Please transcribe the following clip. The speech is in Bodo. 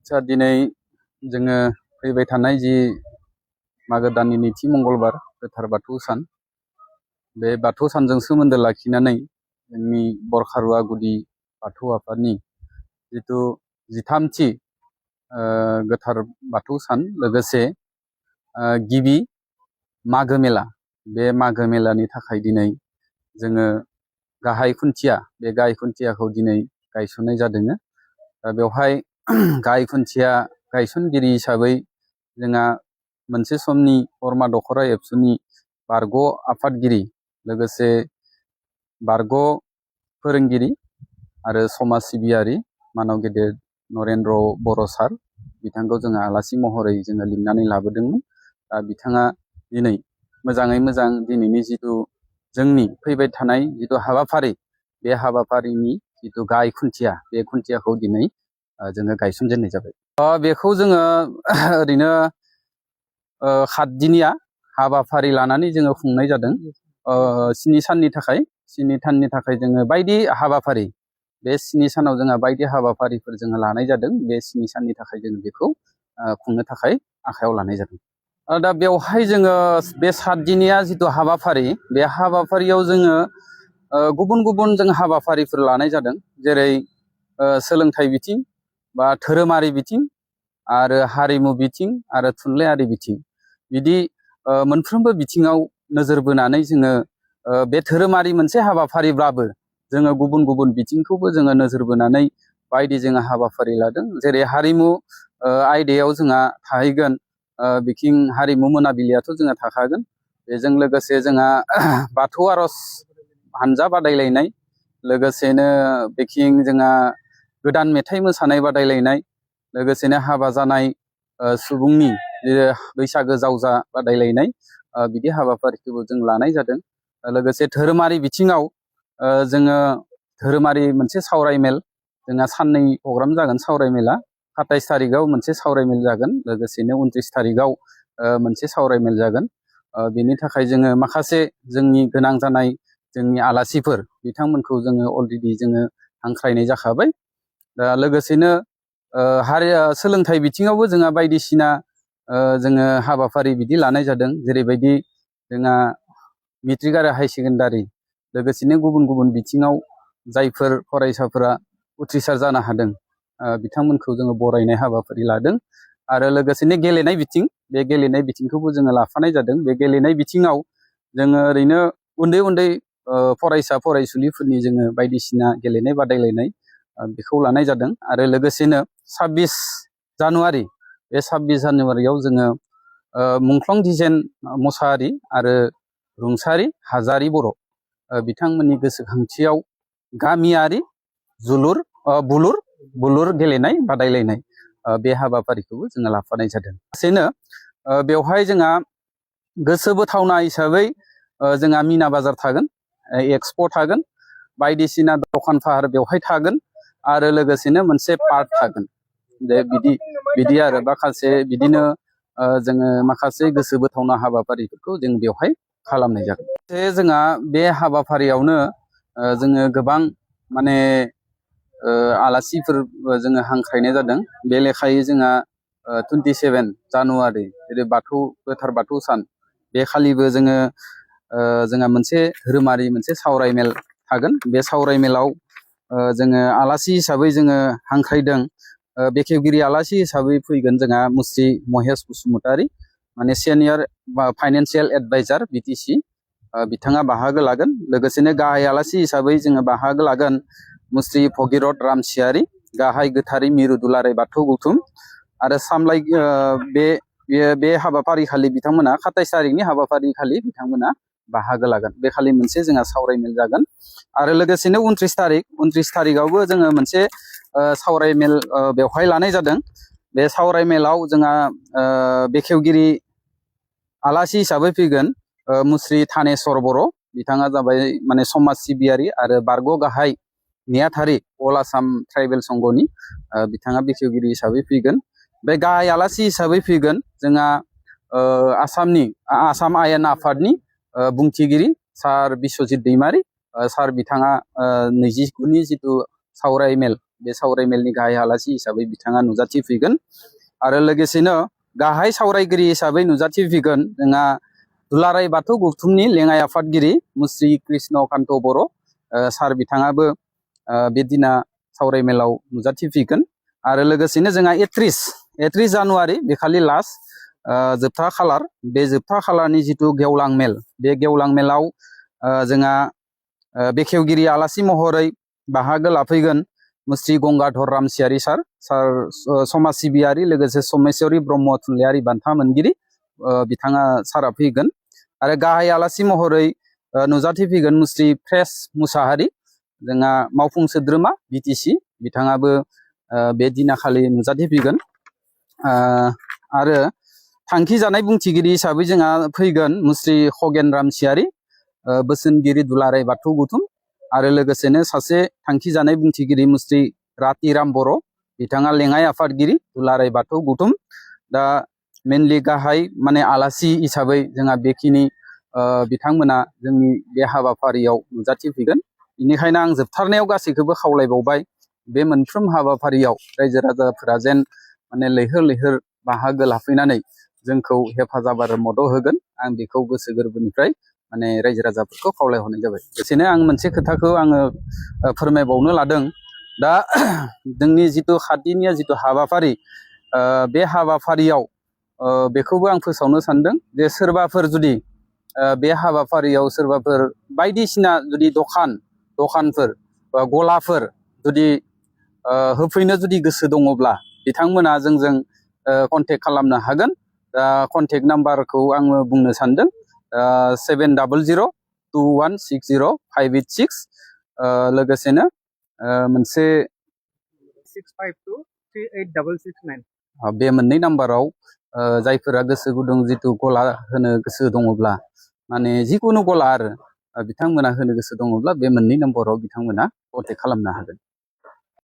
दिनै जोङो फैबाय थानाय जि मागो दाननि नैथि मंगलबार गोथार बाथौ सान बे बाथौ सानजों सोमोन्दो लाखिनानै जोंनि बरखारुवा गुदि बाथौ आफादनि जिथु 13थि गोथार बाथौ सान लोगोसे गिबि मागो मेला बे मागो मेलानि थाखाय दिनै जोङो गाहाय खुन्थिया बे गाहाय खुन्थियाखौ दिनै गायसननाय जादों। बेवहाय गाहाय खुन्थिया गायसनगिरि हिसाबै जोंहा मोनसे समनि बरमा दखरा एबसुनि बारग' आफादगिरि लोगोसे बारग' फोरोंगिरि आरो समाज सिबियारि मानव गेदेर नरेन्द्र बर' सार बिथांखौ जोङो आलासि महरै जोङो लिंनानै लाबोदोंमोन। बिथाङा दिनै मोजाङै मोजां दिनैनि जिथु जोंनि फैबाय थानाय जिथु हाबाफारि बे हाबाफारिनि जिथु गाहाय खुन्थिया बे खुन्थियाखौ दिनै जोङो गायसनजेननाय जाबाय। बेखौ जोङो ओरैनो 7 दिनिया हाबाफारि लानानै जोङो खुंनाय जादों। 7 साननि थाखाय जोङो बायदि हाबाफारि बे 7 सानाव जोंहा बायदि हाबाफारिफोर जोङो लानाय जादों। बे 7 साननि थाखाय जोङो बेखौ खुंनो थाखाय आखायाव लानाय जादों। दा बेवहाय जोङो बे 7 दिनिया जिथु हाबाफारि बे हाबाफारियाव जोङो गुबुन गुबुन जों हाबाफारिफोर लानाय जादों। जेरै सोलोंथाइ बिथिं बा धोरोमारि बिथिं आरो हारिमु बिथिं आरो थुनलाइयारि बिथिं बिदि मोनफ्रोमबो बिथिङाव नोजोर बोनानै जोङो बे धोरोमारि मोनसे हाबाफारिब्लाबो जोङो गुबुन गुबुन बिथिंखौबो जोङो नोजोर बोनानै बायदि जोङो हाबाफारि लादों। जेरै हारिमु आयदायाव जोंहा थाहैगोन बिथिं हारिमु मोनाबिलियाथ' जोंहा थाखागोन। बेजों लोगोसे जोंहा बाथौ आर'ज हानजा बादायलायनाय लोगोसेनो बिथिं जोंहा गोदान मेथाइ मोसानाय बादायलायनाय लोगोसेनो हाबा जानाय सुबुंनि बैसागो जावजा बादायलायनाय बिदि हाबाफारिखौबो जों लानाय जादों। लोगोसे धोरोमारि बिथिङाव जोङो धोरोमारि मोनसे सावरायमेल जोंहा साननै प्रग्राम जागोन। सावरायमेला 27 थारिखआव मोनसे सावरायमेल जागोन लोगोसेनो 29 थारिखआव मोनसे सावरायमेल जागोन। बेनि थाखाय जोङो माखासे जोंनि गोनां जानाय जोंनि आलासिफोर बिथांमोनखौ जोङो अलरेडि जोङो हांख्रायनाय जाखाबाय। दा लोगोसेनो सोलोंथाइ बिथिङावबो जोंहा बायदिसिना जोङो हाबाफारि बिदि लानाय जादों। जेरैबायदि जोंहा मेट्रिक आरो हायार सेकेन्डारि लोगोसेनो गुबुन गुबुन बिथिङाव जायफोर फरायसाफोरा उथ्रिसार जानो हादों बिथांमोनखौ जोङो बरायनाय हाबाफारि लादों। आरो लोगोसेनो गेलेनाय बिथिं बे गेलेनाय बिथिंखौबो जोङो लाफानाय जादों। बे गेलेनाय बिथिङाव जोङो ओरैनो उन्दै उन्दै फरायसा फरायसुलिफोरनि जोङो बायदिसिना गेलेनाय बादायलायनाय बेखौ लानाय जादों। आरो लोगोसेनो 26 जानुवारि बे 26 जानुवारियाव जोङो मुंख्लं दिजेन मोसाहारि आरो रुंसारि हाजारि बर' बिथांमोननि गोसोखांथियाव गामियारि बुलुर गेलेनाय बादायलायनाय बे हाबाफारिखौबो जोङो लाफानाय जादों। लोगोसेनो बेवहाय जोंहा गोसो बोथावना हिसाबै जोंहा मिना बाजार थागोन, एक्सप' थागोन, बायदिसिना दखान फाहार बेवहाय थागोन आरो लोगोसेनो मोनसे पार्क थागोन। बिदि आरो माखासे बिदिनो जोङो माखासे गोसो बोथावना हाबाफारिफोरखौ जों बेवहाय खालामनाय जागोन। जोंहा बे हाबाफारियावनो जोङो गोबां माने आलासिफोर जोङो हांख्रायनाय जादों। बे लेखायै जोंहा 27 जानुवारि जेरै गोथार बाथौ सान बे खालिबो जोंहा मोनसे धोरोमारि मोनसे सावरायमेल थागोन। बे सावरायमेलाव जोङो आलासि हिसाबै जोङो हांख्रायदों। बेखेवगिरि आलासि हिसाबै फैगोन जोंहा मुस्रि महेश बसुमतारी माने सिनियर फाइनान्सियेल एडभाइजार BTC बिथाङा बाहागो लागोन। लोगोसेनो गाहाय आलासि हिसाबै जोङो बाहागो लागोन मुस्रि भगिरथ रामसियारि गाहाय गोथारै मिरु दुलाराय बाथौ गौथुम आरो सामलाय बे हाबाफारि खालि बिथांमोना 27 तारिखनि हाबाफारि खालि बिथांमोना बाहागो लागोन। बे खालि मोनसे जोंहा सावरायमेल जागोन। आरो लोगोसेनो 29 तारिखआवबो जोङो मोनसे सावरायमेल बेवहाय लानाय जादों। बे सावरायमेलाव जोंहा बेखेवगिरि आलासि हिसाबै फैगोन मुस्रि थानेस्वर बर' बिथाङा जाबाय माने समाज सिबियारि आरो बारग' गाहाय नेहाथारि अल आसाम ट्राइबेल संघनि बिथाङा बेखेवगिरि हिसाबै फैगोन। बे गाहाय आलासि हिसाबै फैगोन जोंहा आसाम आयेन आफादनि बुंथिगिरि सार बिस्वजित दैमारि सार बिथाङा 29नि जिथु सावरायमेल बे सावरायमेलनि गाहाय आलासि हिसाबै बिथाङा नुजाथिफैगोन आरो लोगोसेनो गाहाय सावरायगिरि हिसाबै नुजाथिफैगोन जोंहा दुलाराय बाथौ गौथुमनि लेङाइ आफादगिरि मुस्रि कृष्ण कान्त बर' सार बिथाङाबो बे दिना सावरायमेलाव नुजाथिफैगोन आरो लोगोसेनो जोंहा 31 जानुवारि बेखालि लास्ट जोबथा खालार बे जोबथा खालारनि जिथु गेवलां मेल बे गेवलां मेलाव जोंहा बेखेवगिरि आलासि महरै बाहागो लाफैगोन मुस्रि गंगाधर रामसियारि सार समाज सिबियारि लोगोसे समेश्वरी ब्रह्म थुनलाइयारि बान्था मोनगिरि बिथाङा सारा फैगोन आरो गाहाय आलासि महरै नुजाथिफैगोन मुस्रि प्रेस मुसाहारि जोंहा मावफुं सोद्रोमा बिटिसि बिथाङाबो बे दिनाखालि नुजाथिफैगोन आरो थांखि जानाय बुंथिगिरि हिसाबै जोंहा फैगोन मुस्रि खगेन रामसियारि बोसोनगिरि दुलाराय बाथौ गौथुम आरो लोगोसेनो सासे थांखि जानाय बुंथिगिरि मुस्रि रातिराम बर' बिथाङा लेङाइ आफादगिरि दुलाराय बाथौ गौथुम दा मेनलि गाहाय माने आलासि हिसाबै जोंहा बेखिनि बिथांमोना जोंनि बे हाबाफारियाव नुजाथिफैगोन बेनिखायनो आं जोबथारनायाव गासैखौबो खावलायबावबाय बे मोनफ्रोम हाबाफारियाव रायजो राजाफोरा जेन माने लैहोर लैहोर बाहागो लाफैनानै जोंखौ हेफाजाब आरो मदद होगोन आं बेखौ गोसो गोरबोनिफ्राय माने रायजो राजाफोरखौ खावलायहरनाय जाबाय लोगोसेनो आं मोनसे खोथाखौ आङो फोरमायबावनो लादों दा जोंनि जिथु खाथिनि जिथु हाबाफारि बे हाबाफारियाव बेखौबो आं फोसावनो सानदों जे सोरबाफोर जुदि बे हाबाफारियाव सोरबाफोर बायदिसिना जुदि दखानफोर बा गलाफोर जुदि होफैनो जुदि गोसो दङब्ला बिथांमोना जोंजों कन्टेक्ट खालामनो हागोन दा कन्टेक्ट नाम्बारखौ आङो बुंनो सानदों 7002160586 लोगोसेनो मोनसे 65238669 बे मोननै नाम्बाराव जायफोरा गोसो गुदुं जिथु गला होनो गोसो दङब्ला माने जिकुनु गला आरो बिथांमोना होनो गोसो दङब्ला बे मोननै नाम्बाराव बिथांमोना कन्टेक्ट खालामनो हागोन